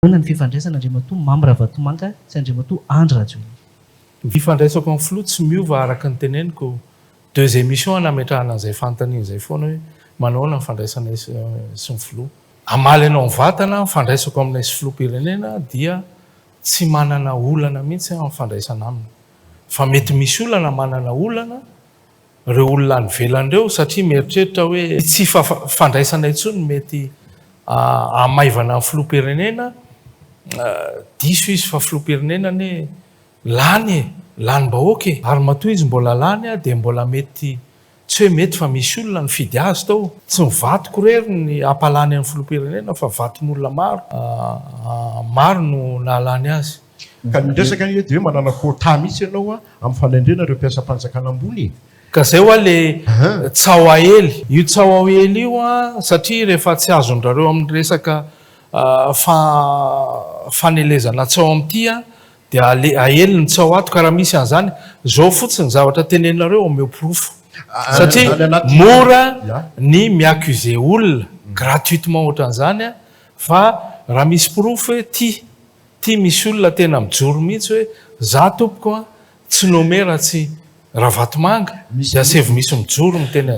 Ahoana ny fifandraisana Andriamatoa Mamy Ravatomanga sy Andriamatoa Andry Rajoelina? Ny fifandraisako amin'ny filoha tsy miova araka ny teneniko deux émissions nametrahana an'izay fanontaniana izay foana hoe manahoana ny fandraisanay sy ny filoha. Hamaly anao mivantana, ny fandraisako aminay sy filoham-pirenena dia tsy manana olana mihitsy aho amin'ny fandraisana aminy. Fa mety misy olana manana olana ireo olona any ivelany ireo satria mieritreritra hoe tsy fandraisana intsony no mety hahamaivana ny filoham-pirenena, diso izy fa filoham-pirenena anie lany e, lanim-bahoaka e, ary matoa izy mbola lany dia mbola mety, tsy hoe mety fa misy olona nifidy azy tao, tsy ny vatoko irery ny hampalany an'ny filoham-pirenena fa vaton'olona maro, maro no nahalany azy. Ka ny resaka anie dia hoe manana quota mihitsy ianao amin'ny fanendrena ireo mpiasam-panjakana ambony e! Ka zay hoa le tsaho aely. Io tsaho aely io an, satria rehefa tsy azon-drareo amin'ny resaka fanelezana tsaho amin'ity an, dia aely ny tsaho ato, ka raha misy an'izany, zao fotsiny zavatra teneninareo omeo porofo. Satria mora ny mi-accuser olona gratuitement ohatran'izany an, fa raha misy porofo hoe ty, ty misy olona tena mijoro mihitsy hoe za tompoko an, tsy nommé raha tsy Ravatomanga, dia asaivo misy mijoro miteny an'izany.